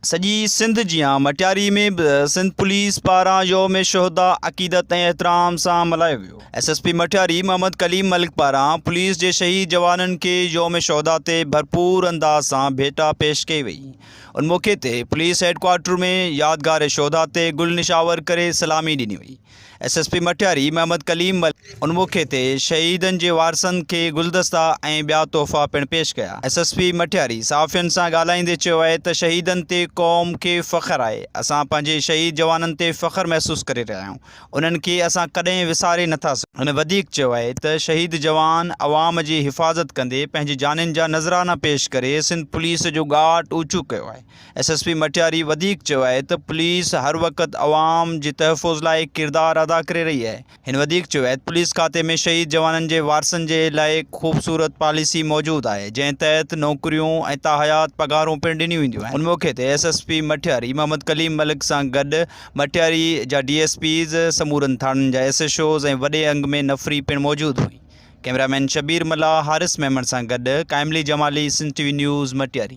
سڄي سنڌ جيان مٽياري ۾ به سنڌ پوليس پاران يوم شهداء عقيدت ۽ احترام سان ملهايو ويو. S S P Matiari Muhammad Kaleem Malik پاران پوليس جي شهيد جوانن کي يوم شهداء تي ڀرپور انداز سان ڀيٽا پيش ڪئي وئي. ان موقعي تي پوليس هيڊ ڪوارٽر ۾ يادگار شهداء تي گل نشاور ڪري سلامي ڏني وئي. S S P Matiari Muhammad Kaleem Malik ان موقعي تي شهيدن جي وارثن کي گلدستا ۽ ٻيا تحفا پڻ پيش ڪيا. ايس ايس پي مٽياري صحافين سان ڳالهائيندي چيو آهي ته شهيدن تي قوم کي فخر آهي، اسان پنهنجي شهيد جوانن تي فخر محسوس ڪري رهيا آهيون، انهن کي اسان ڪڏهن وساري نٿا سگهون. هن وڌيڪ چيو آهي ته شهيد جوان عوام جي حفاظت ڪندي پنهنجي جانين جا نذرانا پيش ڪري سنڌ پوليس جو ڳاٽ اوچو ڪيو آهي. ايس ايس پي مٽياري وڌيڪ چيو آهي ته پوليس هر وقت عوام جي تحفظ لاء ڪردار ادا ڪري رهي آهي. هن وڌيڪ چيو آهي ته پوليس کاتي ۾ شهيد جوانن جي وارثن جي لاء خوبصورت پاليسي موجود آهي جنهن تحت نوڪريون ۽ تاحيات پگهارون پڻ ڏنيون وينديون آهن. ان موقعي تي S S P Matiari Muhammad Kaleem Malik سان گڏ مٽياري جا ڊي ايس پيز، سمورن ٿاڻن جا ايس ايڇ اوز ۽ وڏي انگ ۾ نفري پڻ موجود هئي. ڪئميرا مين شبير ملاح، حارث ميمڻ سان گڏ قائملي Jamali, Sindh T V news, Matiari.